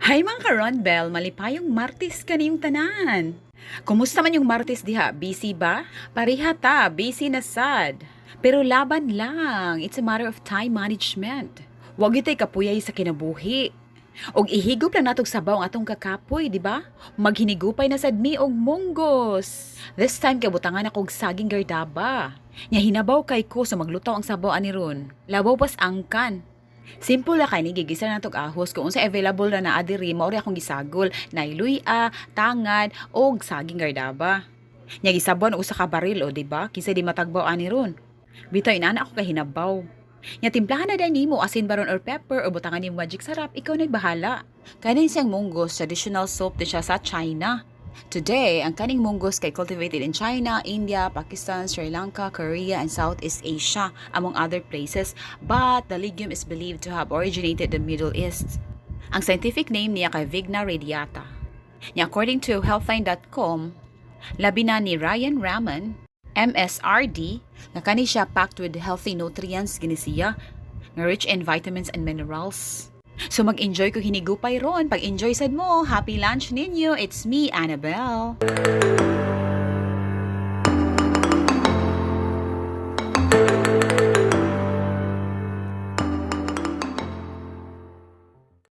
Hi, mga ka-Ronbel, malipayong Martes kaniyong tanan. Kumusta man yung Martes diha? Busy ba? Pareha ta, busy na sad. Pero laban lang, it's a matter of time management. Wag itay kapuyay sa kinabuhi. Og ihigop lang natog sabaw ang atong kakapoy, di ba? Maghinigupay na sad mi og munggos. This time kay butangan akog saging gardaba. Nya hinabaw kay ko sa maglutaw ang sabaw ani ron. Labaw pas angkan. Simple la kay ni, gigisa na natog ahos kung unsa available na naa diri, mao akong gisagol, nay luya, tangad og saging gardaba. Nya gisabon og usa ka baril o, di ba? Kinsa di matagbaw ani ron? Bitaw inana ako kay hinabaw. Nya timplahan na dahil nimo asin baron or pepper o butangan nimo Magic Sarap, ikaw na'y bahala. Kanin siyang munggos, traditional soup din siya sa China. Today, ang kaning munggos kay cultivated in China, India, Pakistan, Sri Lanka, Korea, and Southeast Asia, among other places. But the legume is believed to have originated in the Middle East. Ang scientific name niya kay Vigna radiata. Nya according to healthline.com, labi na ni Ryan Raman, MSRD, nga kani siya packed with healthy nutrients gini siya, nga rich in vitamins and minerals. So mag-enjoy ko hinigupay ron. Pag-enjoy sad mo, happy lunch ninyo. It's me, Annabelle.